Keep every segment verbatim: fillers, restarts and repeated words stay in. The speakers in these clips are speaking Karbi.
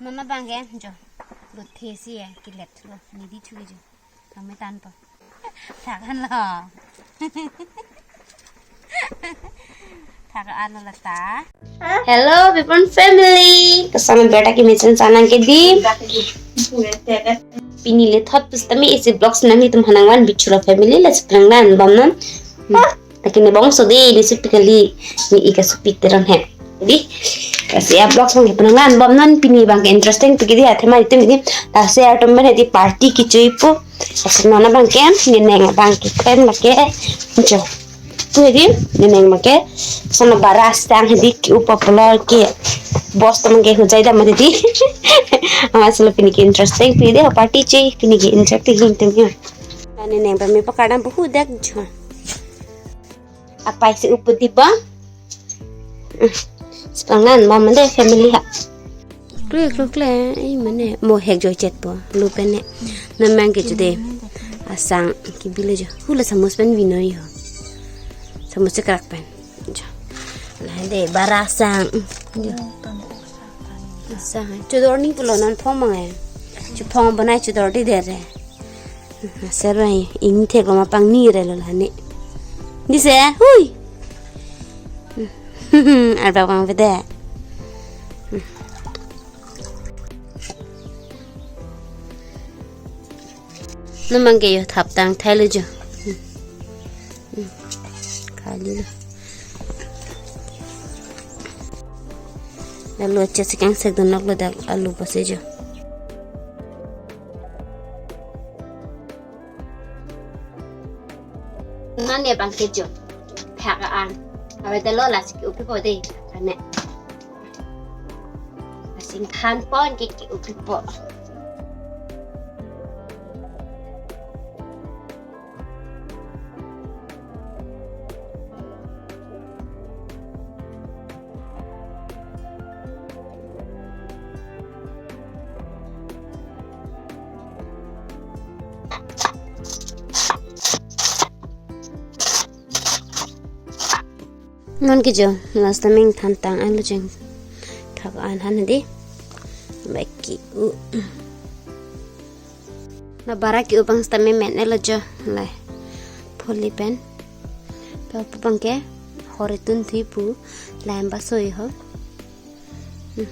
Non abang ke jo. Luthe si ya kilet lo. Nidi chu jo. Kami tanpa. Takan lo. Takan lo lata. Hello, Bipon family. Koson beta ke mesen sanang ke di. Pini le thot pusitame isi vlogs nanglitum aphan nangvan bichula family la chiprang nan bom non. Hmm. Lake ne bongso de, ne supi kali, ne ika supi teron he. Di, lasi a vlogs abang ke penang lan bom non, pini abang ke interesting pu ke di, athema itum di, lasi atum abang di party kecho-ipo, lasi non abang ke, ne neng abang ke pen abang ke, jo. Pu di, ne neng abang ke, sana bara sang di ke-up apolor ke, boss atum abang ke hojai dam di. Amat solo pini ke interesting pu ke di, party cho, pini ke interesting itum ya. Ne neng abang me pakardam pu hu dak jo. Apai si upu di bang. Sepangan mama de family ha. Kle klo kle, ai mane mo hek jo chet po. Lu pen ne. Namang ke chude. Asang ke bile jo. Hula samus pen vino yo. Samus chekrak pen. Jo. La de bara sang. Jo. Sang. Chudor ning pulo non phong mangai. Chu phong banai chudor di der re. Serai ing thek lo ma pangni re lo la ne. Di se, hui. Arba pang pede. Namang ke yo thap tang thai lo jo. Kali lo. Lalu acha sekang sek donok lo dak alu pase jo. Nane abang ke jo. Phak an. Awe telo lasi ke-up po de. Ane. Asing khan pon ke ke-up po. Non ke jo, last time than tang alu cheng. Thak an han di. Baik ke-u. Na bara ke-u abang sitame men elo jo. Lai. Pholi pen. Pa pu abang ke. Hore tun thui pu. Lai ba soi ho. Hmm.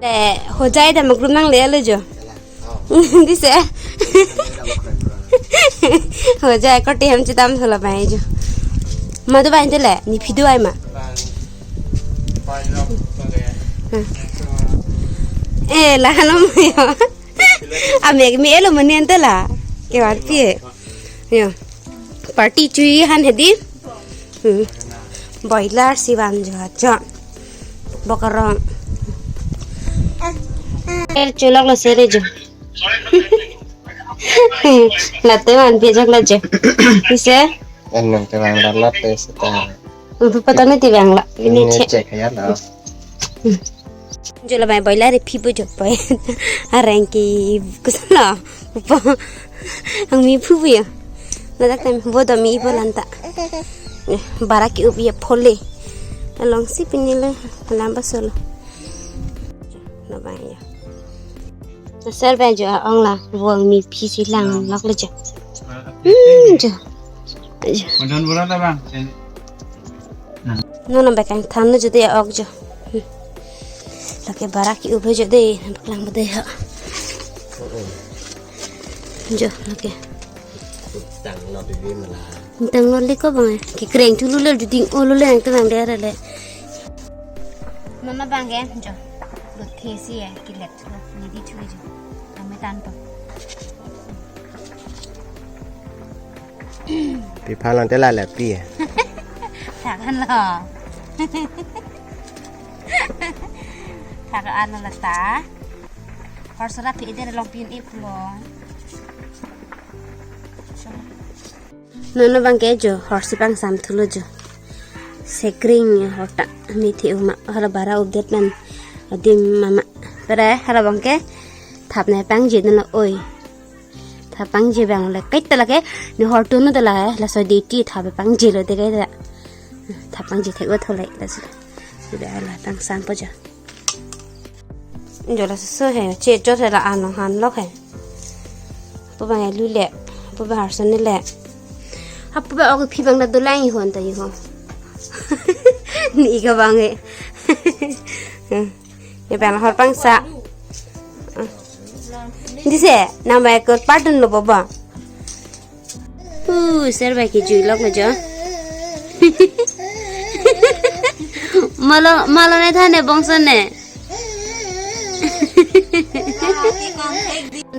Le, hojai dam akrum nangle elo jo. Di se. Hojai koti hem chitam thola bai jo. Ma do bai tele, ne phi do ai ma. Hmm. Eh, la hano mo yo. Amek me elo mo nen tela. Ke war pie. Yo. Party cho-i han hedi. Hmm. Boiler si van jo acho. Bokarong. El cholok lo sere jo. Late van pejak lo jo. Ise? Anong te van la late seta. Udu patani ti bang la. Ini Ini cek. Cek ya lo. Jula bai boiler ri phi bu jo bai. Areng ki kusala. Upo. Ang mi phu bu ya. Ladak tem bo do mi ipo lanta. Eh, bara ke-up ya phole. Along si pini le lamba solo. Lo bai ya. Ser bai jo ong la. Bo ang mi phi si lang lok le jo. Hmm, jo. Jo. Madan bola ta bang. Nono bekang than lo jo de ok jo. Hmm. Lake bara ke-up jo de, paklang bo de ha. Jo, lake. Tang lo bibi mala. Tang lo le ko bang, ke kreng chulu le ding o lo le ang tang de le. Mama bang ke, jo. Lo thesi ya, kilet lo, ni di chu jo. Kami tanpa. Pi phalon te la la pi. Thakan lo. Thakan lo lata. Hor sora pi eder long pin ip lo. Nono bang ke jo, hor si pang sam thulo jo. Sekring hor ta, mi thi uma, hor bara update man. Adim mama. Tere, hor bang ke, thap ne pang je lo oi. Thap pang je bang le, kaita lake, ni hor tunu ta la, laso de ti thap pang je lo de kaita. Thap pang je thek lo tholai, laso. Sudah la pang sampo jo. Jo laso he, che chot he la an along han lok he. Pu bang e lu le, pu bang arson le. Apu bang ok phi bang na dolang ihon ta iho. Ne ik abang e. Ne bang hor pangsa. Dise, nang bang e ko pardon lo bobo. Pu, ser bang kejui lok lo jo. Malo, malo ne thane bongso ne.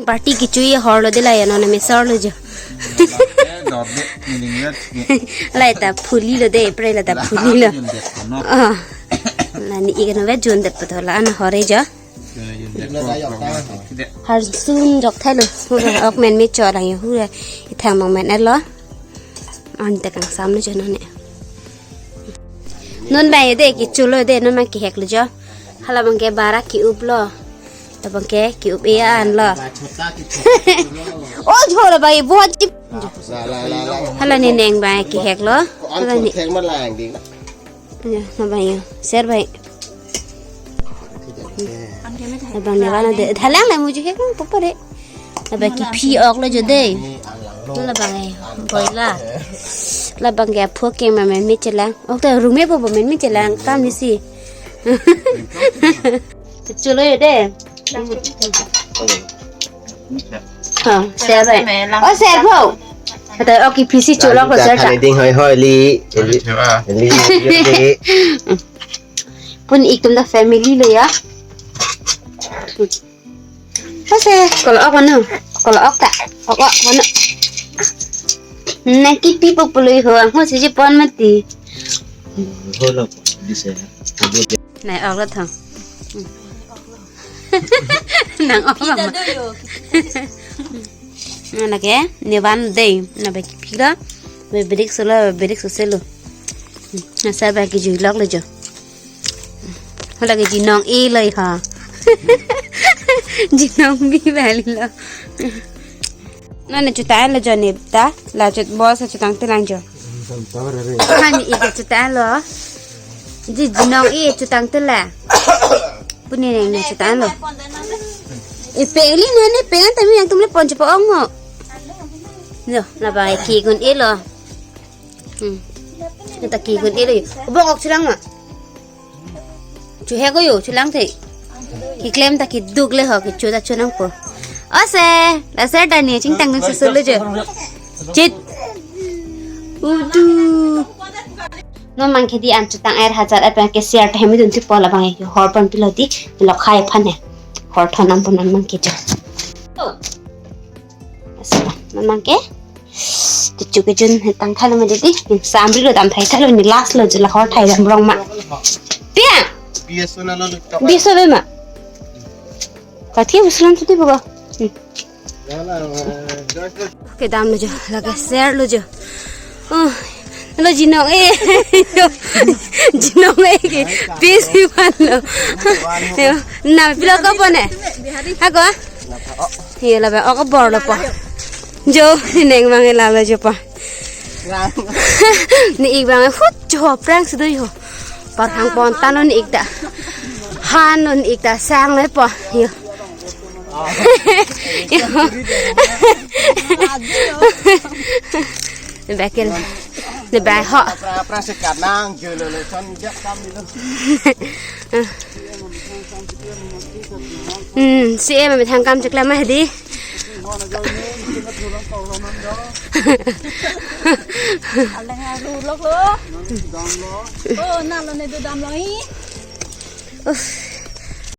Party kechui hor lo de la ya non me sor lo jo. Lai ta phuli lo de, pre la ta phuli lo. Ah. La ne ik no ve jun det patho la an hore jo. Har sun jok thai lo. Hu ra ok men me cho lang ya hu ra. Ithang mang men lo. An te kangsam lo jo non ne. Non bang e de kecho lo de non bang kehek lo jo. Hala bang ke bara ke-up lo. La bang ke ke-up e an lo. O jho lo bang e bo ji. Hala ne neng bang e kehek lo. Hala ne. Ya, na bang ya. Ser bang. Na bang ne bang de. Thalang la muji hek lo papa de. La bang kephi ok lo jo de. La bang e boila. La bang ke aphu ke ma men me chelang. Ok ta rume po bo men me chelang kam ni si. Cholo ye de. Ha, ser bang. O ser po. Ata ok kephi si cholo ko ser ta. Ding hoi hoi li. Li. Li. Pun ik tum ta family lo ya. Ase, kolo ok ano? Kolo ok ta? Ok, ok ano? Na kipi po pulo ho, ang ho si pon mati. Holo, dise. Nai ok lo thang. Nang ok lo. Nang ke, ne van de, na bang kephi lo, bang berik solo, berik soselo. Na ser bang kejui lok lo jo. Hala ke jinong e lo ha. Jinong bi bali lo. Non ne chutang lo jo ne ta. La chut boss chutang telang jo. Hani ik chutang lo. Ji jinong e chutang tela. Puni ne ne chutang lo. E peli ne ne pe ta mi yang tum le pon chepo ong mo. Jo, la bang e ke-un e lo. Hmm. Ita ke-un e lo yo. Bok ok chelang ma. Chu he ko yo, chelang the. Keklem ta keduk le ho, kecho ta cho nangpo. Ase, la ser ta ne chingtang nang sosolo jo. Chit. Udu. Non bang ke di an chutang er hajar er bang ke share ta hem dun si po la bang e hor pon pilo di. Lo khai phan he. Hor thon nangpo non bang ke jo. Asa, non bang ke. Kecho kejun tang thai lo ma didi. Samri lo dam thai thai lo ne last lo je la hor thai dam rong ma. Pia. Biaso na lo lutok. Biaso be ma. Kathi uslon chuti bogo. Kedam lo jo, la ke ser lo jo. Oh, lo jinong e. Jinong e ke. Pisi man lo. Yo, na pilo ko pon e. Ha ko? Ye la bang ok bor lo po. Jo, neng bang e la lo jo po. Ne ik bang e hut jo prang sudo yo. Parhang pon ta non ik ta. Han non ik ta sang le po. Yo. Yo. Ne bang ke. Ne bang ho. Pra pra sekanang jo lo le son jak kam lo. Hmm, si em methang kam cheklam ma hedi. Aleng aru lok lo. Oh, na lo ne do dam lo i. Uff,